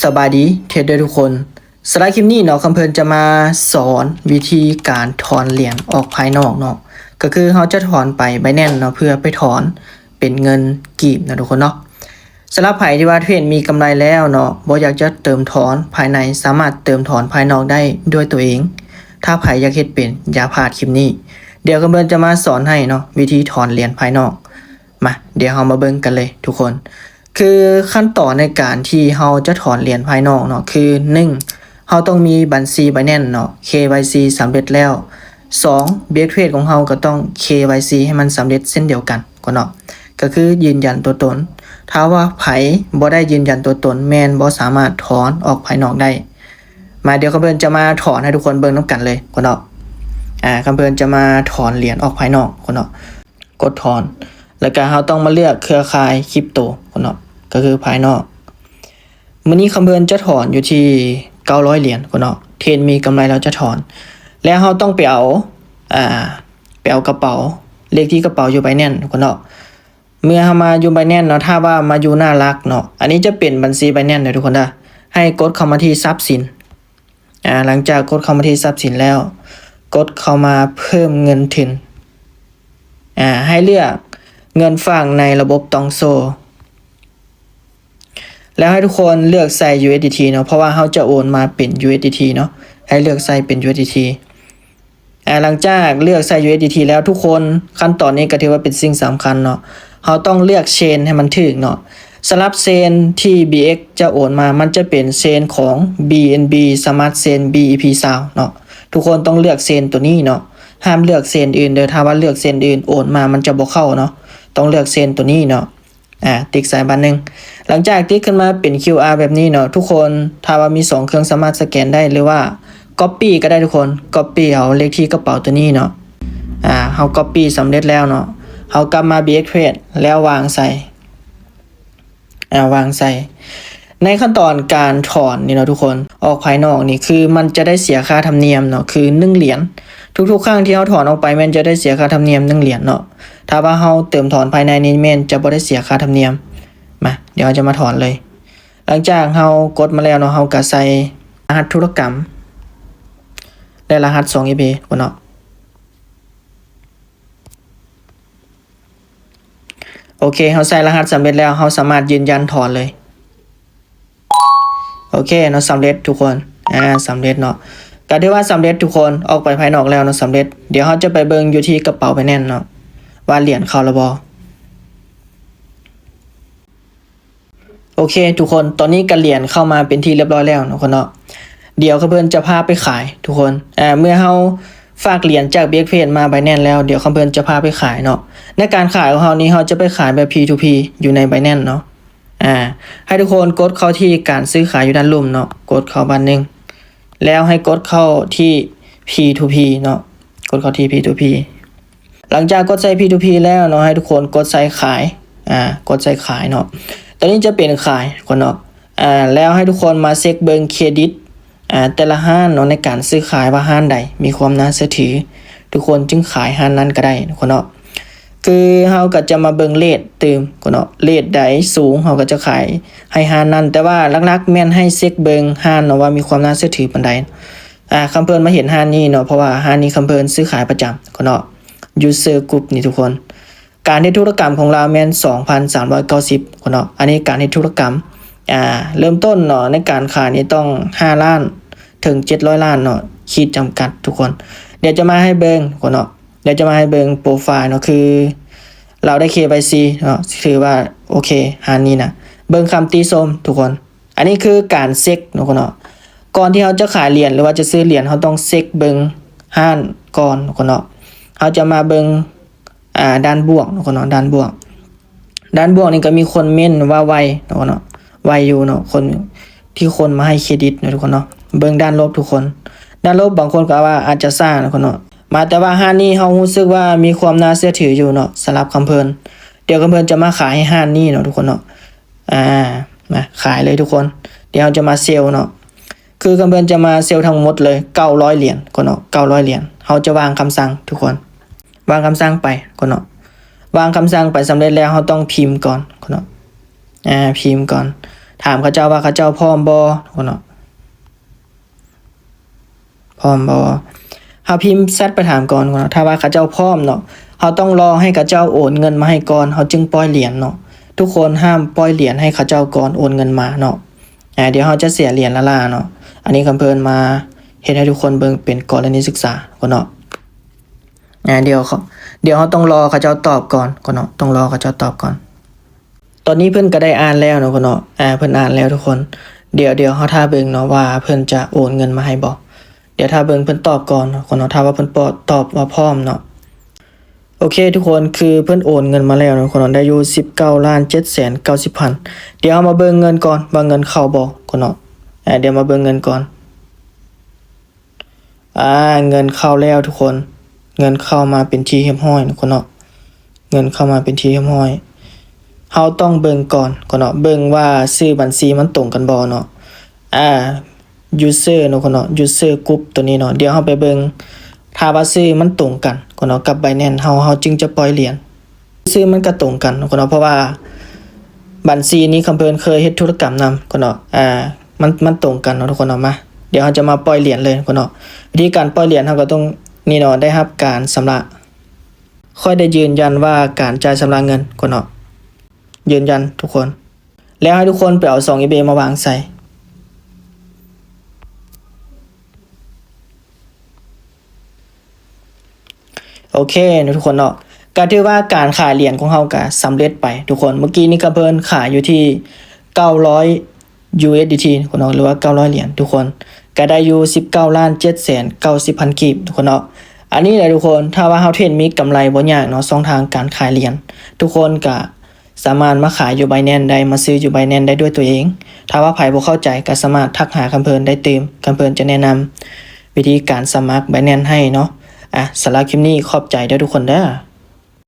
ສະບາຍດີເທຣດເດີທຸກຄົນ. ສຳລັບຄລິບນີ້ເນາະ ຄຳເພິ່ນຈະມາສອນວິທີການຖອນຫຼຽນອອກພາຍນອກເນາະ, ກໍຄືເຮົາຈະຖອນໄປ Binance ເນາະ ເພື່ອໄປຖອນເປັນເງິນກີບເນາະທຸກຄົນເນາະ. ສຳລັບໃຜທີ່ວ່າເທຣດມີກຳໄລແລ້ວເນາະ ບໍ່ຢາກຈະເຕີມຖອນພາຍໃນ ສາມາດເຕີມຖອນພາຍນອກໄດ້ດ້ວຍຕົວເອງ. ຖ້າໃຜຢາກເຮັດເປັນ ຢ່າພາດຄລິບນີ້. ດຽວຄຳເພິ່ນຈະມາສອນໃຫ້ເນາະ ວິທີຖອນຫຼຽນພາຍນອກ. ມາ ດຽວເຮົາມາເບິ່ງກັນເລີຍທຸກຄົນ. ຄືຂັ້ນຕອນໃນການທີ່ເຮົາຈະຖອນຫຼຽນພາຍນອກເນາະ ຄື ໜຶ່ງ ເຮົາຕ້ອງມີບັນຊີ Binance ເນາະ KYC ສຳເລັດແລ້ວ. ສອງ Big Trade ຂອງເຮົາກໍຕ້ອງ KYC ໃຫ້ມັນສຳເລັດເຊັ່ນດຽວກັນກ່ອນເນາະ ກໍຄືຢືນຢັນຕົວຕົນ. ຖ້າວ່າໃຜບໍ່ໄດ້ຢືນຢັນຕົວຕົນ ແມ່ນບໍ່ສາມາດຖອນອອກພາຍນອກໄດ້. ມາ ດຽວຄຳເພິ່ນຈະມາຖອນໃຫ້ທຸກຄົນເບິ່ງນຳກັນເລີຍກ່ອນເນາະ. ອາ ຄຳເພິ່ນຈະມາຖອນຫຼຽນອອກພາຍນອກກ່ອນເນາະ. ກົດຖອນ ແລ້ວກະເຮົາຕ້ອງມາເລືອກເຄືອຂ່າຍຄຣິບໂຕເນາະ ກໍຄືພາຍນອກ. ມື້ນີ້ຄຳເພິ່ນຈະຖອນຢູ່ທີ່ເກົ້າຮ້ອຍຫຼຽນເນາະ, ເທຣດມີກຳໄລແລ້ວຈະຖອນ ແລ້ວເຮົາຕ້ອງໄປເອົາ ອ່າ ໄປເອົາກະເປົາ ເລກທີ່ກະເປົາຢູ່ Binance ເນາະ. ເມື່ອເຮົາມາຢູ່ Binance ເນາະ, ຖ້າວ່າມາຢູ່ໜ້າຫຼັກເນາະ, ອັນນີ້ຈະເປັນບັນຊີ Binance ເດີທຸກຄົນເດີ, ໃຫ້ກົດເຂົ້າມາທີ່ຊັບສິນ. ອ່າ ຫຼັງຈາກກົດເຂົ້າມາທີ່ຊັບສິນແລ້ວ, ກົດເຂົ້າມາເພີ່ມເງິນທຶນ. ອ່າ ໃຫ້ເລືອກເງິນຝາກໃນລະບົບຕ້ອງໂສ້ ແລ້ວໃຫ້ທຸກຄົນເລືອກໃສ່ USDT ເນາະ, ເພາະວ່າເຮົາຈະໂອນມາເປັນ USDT ເນາະ, ໃຫ້ເລືອກໃສ່ເປັນ USDT. ອ່າ ຫຼັງຈາກເລືອກໃສ່ USDT ແລ້ວ ທຸກຄົນ, ຂັ້ນຕອນນີ້ກໍຖືວ່າເປັນສິ່ງສຳຄັນເນາະ, ເຮົາຕ້ອງເລືອກ chain ໃຫ້ມັນຖືກເນາະ. ສຳລັບ chain ທີ່ BX ຈະໂອນມາ ມັນຈະເປັນ chain ຂອງ BNB Smart Chain BEP ຊາວເນາະ. ທຸກຄົນຕ້ອງເລືອກ chain ຕົວນີ້ເນາະ, ຫ້າມເລືອກ chain ອື່ນເດີ. ຖ້າວ່າເລືອກ chain ອື່ນ ໂອນມາມັນຈະບໍ່ເຂົ້າເນາະ, ຕ້ອງເລືອກ chain ຕົວນີ້ເນາະ. ອ່າ ຕິກໃສ່ບາດໜຶ່ງ. ຫຼັງຈາກຕິກຂຶ້ນມາເປັນ QR ແບບນີ້ເນາະ, ທຸກຄົນ ຖ້າວ່າມີສອງເຄື່ອງສາມາດສະແກນໄດ້ ຫຼືວ່າ copy ກໍໄດ້ທຸກຄົນ, copy ເອົາເລກທີ່ກະເປົາຕົວນີ້ເນາະ. ອ່າ ເຮົາ copy ສຳເລັດແລ້ວເນາະ, ເຮົາກັບມາ BX Trade ແລ້ວວາງໃສ່ ອ່າ ວາງໃສ່. ໃນຂັ້ນຕອນການຖອນນີ້ເນາະທຸກຄົນ, ອອກພາຍນອກນີ້ ຄືມັນຈະໄດ້ເສຍຄ່າທຳນຽມເນາະ, ຄືໜຶ່ງຫຼຽນ. ທຸກໆຄັ້ງທີ່ເຮົາຖອນອອກໄປ ແມ່ນຈະໄດ້ເສຍຄ່າທຳນຽມໜຶ່ງຫຼຽນເນາະ. ຖ້າວ່າເຮົາເຕີມຖອນພາຍໃນນີ້ ແມ່ນຈະບໍ່ໄດ້ເສຍຄ່າທຳນຽມ. ມາ ດຽວເຮົາຈະມາຖອນເລີຍ. ຫຼັງຈາກເຮົາກົດມາແລ້ວເນາະ, ເຮົາກໍໃສ່ລະຫັດທຸລະກຳ ແລະ ລະຫັດສອງ ເອ ພີ ເນາະ. ໂອເຄ, ເຮົາໃສ່ລະຫັດສຳເລັດແລ້ວ, ເຮົາສາມາດຢືນຢັນຖອນເລີຍ. ໂອເຄເນາະ, ສຳເລັດທຸກຄົນ. ອ່າ ສຳເລັດເນາະ, ກໍຖືວ່າສຳເລັດທຸກຄົນ, ອອກໄປພາຍນອກແລ້ວເນາະ, ສຳເລັດ. ດຽວເຮົາຈະໄປເບິ່ງຢູ່ທີ່ກະເປົາ Binance ເນາະ, ວ່າຫຼຽນເຂົ້າແລ້ວບໍ່. ໂອເຄທຸກຄົນ, ຕອນນີ້ກໍຫຼຽນເຂົ້າມາເປັນທີ່ລຽບຮ້ອຍແລ້ວເນາະ ທຸກຄົນເນາະ. ດຽວຄຳເພິ່ນຈະພາໄປຂາຍທຸກຄົນ. ອ່າ ເມື່ອເຮົາຝາກຫຼຽນຈາກ BX Trade ມາ Binance ແລ້ວ, ດຽວຄຳເພິ່ນຈະພາໄປຂາຍເນາະ. ໃນການຂາຍຂອງເຮົານີ້, ເຮົາຈະໄປຂາຍແບບ P to P ຢູ່ໃນ Binance ເນາະ. ອ່າ ໃຫ້ທຸກຄົນກົດເຂົ້າທີ່ການຊື້ຂາຍຢູ່ດ້ານລຸ່ມເນາະ, ກົດເຂົ້າບາດໜຶ່ງ, ແລ້ວໃຫ້ກົດເຂົ້າທີ່ P to P ເນາະ, ກົດເຂົ້າທີ່ P to P. ຫຼັງຈາກກົດໃສ່ P to P ແລ້ວເນາະ, ໃຫ້ທຸກຄົນກົດໃສ່ຂາຍ, ອ່າ ກົດໃສ່ຂາຍເນາະ. ຕົວນີ້ຈະເປັນຂາຍກ່ອນເນາະ. ອ່າ ແລ້ວໃຫ້ທຸກຄົນມາເຊັກເບິ່ງເຄຣດິດ ອ່າ ແຕ່ລະຮ້ານເນາະ, ໃນການຊື້ຂາຍວ່າຮ້ານໃດມີຄວາມໜ້າເຊື່ອຖື, ທຸກຄົນຈຶ່ງຂາຍຮ້ານນັ້ນກໍໄດ້ເນາະ. ຄືເຮົາກໍຈະມາເບິ່ງເຣດຕື່ມກ່ອນເນາະ, ເຣດໃດສູງເຮົາກໍຈະຂາຍໃຫ້ຮ້ານນັ້ນ, ແຕ່ວ່າຫຼັກໆແມ່ນໃຫ້ເຊັກເບິ່ງຮ້ານເນາະ ວ່າມີຄວາມໜ້າເຊື່ອຖືປານໃດ. ອ່າ ຄຳເພິ່ນມາເຫັນຮ້ານນີ້ເນາະ, ເພາະວ່າຮ້ານນີ້ຄຳເພິ່ນຊື້ຂາຍປະຈຳກ່ອນເນາະ, User Group ນີ້ທຸກຄົນ. ການເຮັດທຸລະກຳຂອງລາວແມ່ນສອງພັນສາມຮ້ອຍເກົ້າສິບເນາະ. ອັນນີ້ການເຮັດທຸລະກຳ ອ່າ ເລີ່ມຕົ້ນເນາະ ໃນການຂາຍນີ້ຕ້ອງຫ້າລ້ານເຖິງເຈັດຮ້ອຍລ້ານເນາະ, ຂີດຈຳກັດທຸກຄົນ. ດຽວຈະມາໃຫ້ເບິ່ງເນາະ, ດຽວຈະມາໃຫ້ເບິ່ງໂປຣໄຟລ໌ເນາະ, ຄືລາວໄດ້ KYC ເນາະ, ຖືວ່າໂອເຄ ຮ້ານນີ້ນະ. ເບິ່ງຄຳຕິຊົມທຸກຄົນ. ອັນນີ້ຄືການເຊັກເນາະ ເນາະ. ກ່ອນທີ່ເຮົາຈະຂາຍຫຼຽນ ຫຼືວ່າຈະຊື້ຫຼຽນ, ເຮົາຕ້ອງເຊັກເບິ່ງຮ້ານກ່ອນເນາະ. ເຮົາຈະມາເບິ່ງ ອ່າ ດ້ານບວກເນາະ ເນາະ, ດ້ານບວກ. ດ້ານບວກນີ້ກໍມີຄົນເມັ້ນວ່າໄວເນາະ ເນາະ, ໄວຢູ່ເນາະ, ຄົນທີ່ຄົນມາໃຫ້ເຄຣດິດເນາະ ທຸກຄົນເນາະ. ເບິ່ງດ້ານລົບທຸກຄົນ. ດ້ານລົບບາງຄົນກໍວ່າອາດຈະຊ້າເນາະ ເນາະ. ມາແຕ່ວ່າຮ້ານນີ້ເຮົາຮູ້ສຶກວ່າມີຄວາມໜ້າເຊື່ອຖືຢູ່ເນາະ, ສຳລັບຄຳເພິ່ນ. ດຽວຄຳເພິ່ນຈະມາຂາຍໃຫ້ຮ້ານນີ້ເນາະ ທຸກຄົນເນາະ. ອ່າ ມາຂາຍເລີຍທຸກຄົນ. ດຽວເຮົາຈະມາເຊວເນາະ, ຄືຄຳເພິ່ນຈະມາເຊວທັງໝົດເລີຍ ເກົ້າຮ້ອຍຫຼຽນເນາະ, ເກົ້າຮ້ອຍຫຼຽນ. ເຮົາຈະວາງຄຳສັ່ງທຸກຄົນ, ວາງຄຳສັ່ງໄປກ່ອນເນາະ. ວາງຄຳສັ່ງໄປສຳເລັດແລ້ວ ເຮົາຕ້ອງພິມກ່ອນເນາະ, ອ່າ ພິມກ່ອນ. ຖາມເຂົາເຈົ້າວ່າເຂົາເຈົ້າພ້ອມບໍ່ເນາະ ພ້ອມບໍ່? ເຮົາພິມແຊັດໄປຖາມກ່ອນເນາະ. ຖ້າວ່າເຂົາເຈົ້າພ້ອມເນາະ ເຮົາຕ້ອງລໍໃຫ້ເຂົາເຈົ້າໂອນເງິນມາໃຫ້ກ່ອນ ເຮົາຈຶ່ງປ່ອຍຫຼຽນເນາະ. ທຸກຄົນຫ້າມປ່ອຍຫຼຽນໃຫ້ເຂົາເຈົ້າກ່ອນໂອນເງິນມາເນາະ. ອາ ດຽວເຮົາຈະເສຍຫຼຽນລ້າໆເນາະ. ອັນນີ້ຄຳເພິ່ນມາເຮັດໃຫ້ທຸກຄົນເບິ່ງເປັນກໍລະນີສຶກສາກ່ອນເນາະ. ອາ ດຽວ ດຽວເຮົາຕ້ອງລໍເຂົາເຈົ້າຕອບກ່ອນເນາະ ຕ້ອງລໍເຂົາເຈົ້າຕອບກ່ອນ. ຕອນນີ້ເພິ່ນກໍໄດ້ອ່ານແລ້ວເນາະ ເນາະ. ອາ ເພິ່ນອ່ານແລ້ວທຸກຄົນ. ດຽວ ດຽວເຮົາຖ້າເບິ່ງເນາະວ່າເພິ່ນຈະໂອນເງິນມາໃຫ້ບໍ່. ດຽວຖ້າເບິ່ງເພິ່ນຕອບກ່ອນເນາະ ເນາະ. ຖ້າວ່າເພິ່ນຕອບ ຕອບວ່າພ້ອມເນາະ. ໂອເຄທຸກຄົນ ຄືເພິ່ນໂອນເງິນມາແລ້ວເນາະ ເນາະ. ໄດ້ຢູ່ສິບເກົ້າລ້ານເຈັດແສນເກົ້າສິບພັນ. ດຽວເຮົາມາເບິ່ງເງິນກ່ອນວ່າເງິນເຂົ້າບໍ່ເນາະ ເນາະ. ອາ ດຽວມາເບິ່ງເງິນກ່ອນ. ອາ ເງິນເຂົ້າແລ້ວທຸກຄົນ ເງິນເຂົ້າມາເປັນທີ່ຮຽບຮ້ອຍເນາະ ເນາະ. ເງິນເຂົ້າມາເປັນທີ່ຮຽບຮ້ອຍ. ເຮົາຕ້ອງເບິ່ງກ່ອນເນາະ ເບິ່ງວ່າຊື່ບັນຊີມັນຕົງກັນບໍ່ເນາະ. ອາ user ເນາະ ເນາະ user group ໂຕນີ້ເນາະ. ດຽວເຮົາໄປເບິ່ງ ຖ້າວ່າຊື່ມັນຕົງກັນເນາະ ກັບ Binance ເຮົາ ເຮົາຈຶ່ງຈະປ່ອຍຫຼຽນ. ຊື່ມັນກໍຕົງກັນເນາະ ເນາະ ເພາະວ່າບັນຊີນີ້ຄຳເພິ່ນເຄີຍເຮັດທຸລະກຳນຳເນາະ. ອາ ມັນ ມັນຕົງກັນເນາະທຸກຄົນເນາະ. ມາ ດຽວເຮົາຈະມາປ່ອຍຫຼຽນເລີຍເນາະ. ວິທີການປ່ອຍຫຼຽນເຮົາກໍຕ້ອງ ນີ້ເນາະ ໄດ້ຮັບການຊຳລະ. ຂ້ອຍໄດ້ຢືນຢັນວ່າການຈ່າຍຊຳລະເງິນເນາະ. ຢືນຢັນທຸກຄົນ. ແລ້ວໃຫ້ທຸກຄົນໄປເອົາສອງ eBay ມາວາງໃສ່. ໂອເຄເນາະທຸກຄົນເນາະ ກໍຖືວ່າການຂາຍຫຼຽນຂອງເຮົາກໍສຳເລັດໄປທຸກຄົນ. ເມື່ອກີ້ນີ້ຄຳເພິ່ນຂາຍຢູ່ທີ່ເກົ້າຮ້ອຍ USDT ເນາະ ຫຼືວ່າເກົ້າຮ້ອຍຫຼຽນທຸກຄົນ ກໍໄດ້ຢູ່ສິບເກົ້າລ້ານເຈັດແສນເກົ້າສິບພັນກີບທຸກຄົນເນາະ. ອັນນີ້ແຫຼະທຸກຄົນ ຖ້າວ່າເຮົາເທຣດມີກຳໄລບໍ່ຍາກເນາະ ຊ່ອງທາງການຂາຍຫຼຽນ ທຸກຄົນກໍ ສາມາດມາຂາຍຢູ່ Binance ໄດ້ ມາຊື້ຢູ່ Binance ໄດ້ດ້ວຍຕົວເອງ. ຖ້າວ່າໃຜບໍ່ເຂົ້າໃຈກໍສາມາດທັກຫາຄຳເພິ່ນໄດ້ຕື່ມ ຄຳເພິ່ນຈະແນະນຳວິທີການສະໝັກ Binance ໃຫ້ເນາະ. ອາ ສຳລັບຄລິບນີ້ຂອບໃຈເດີທຸກຄົນເດີ.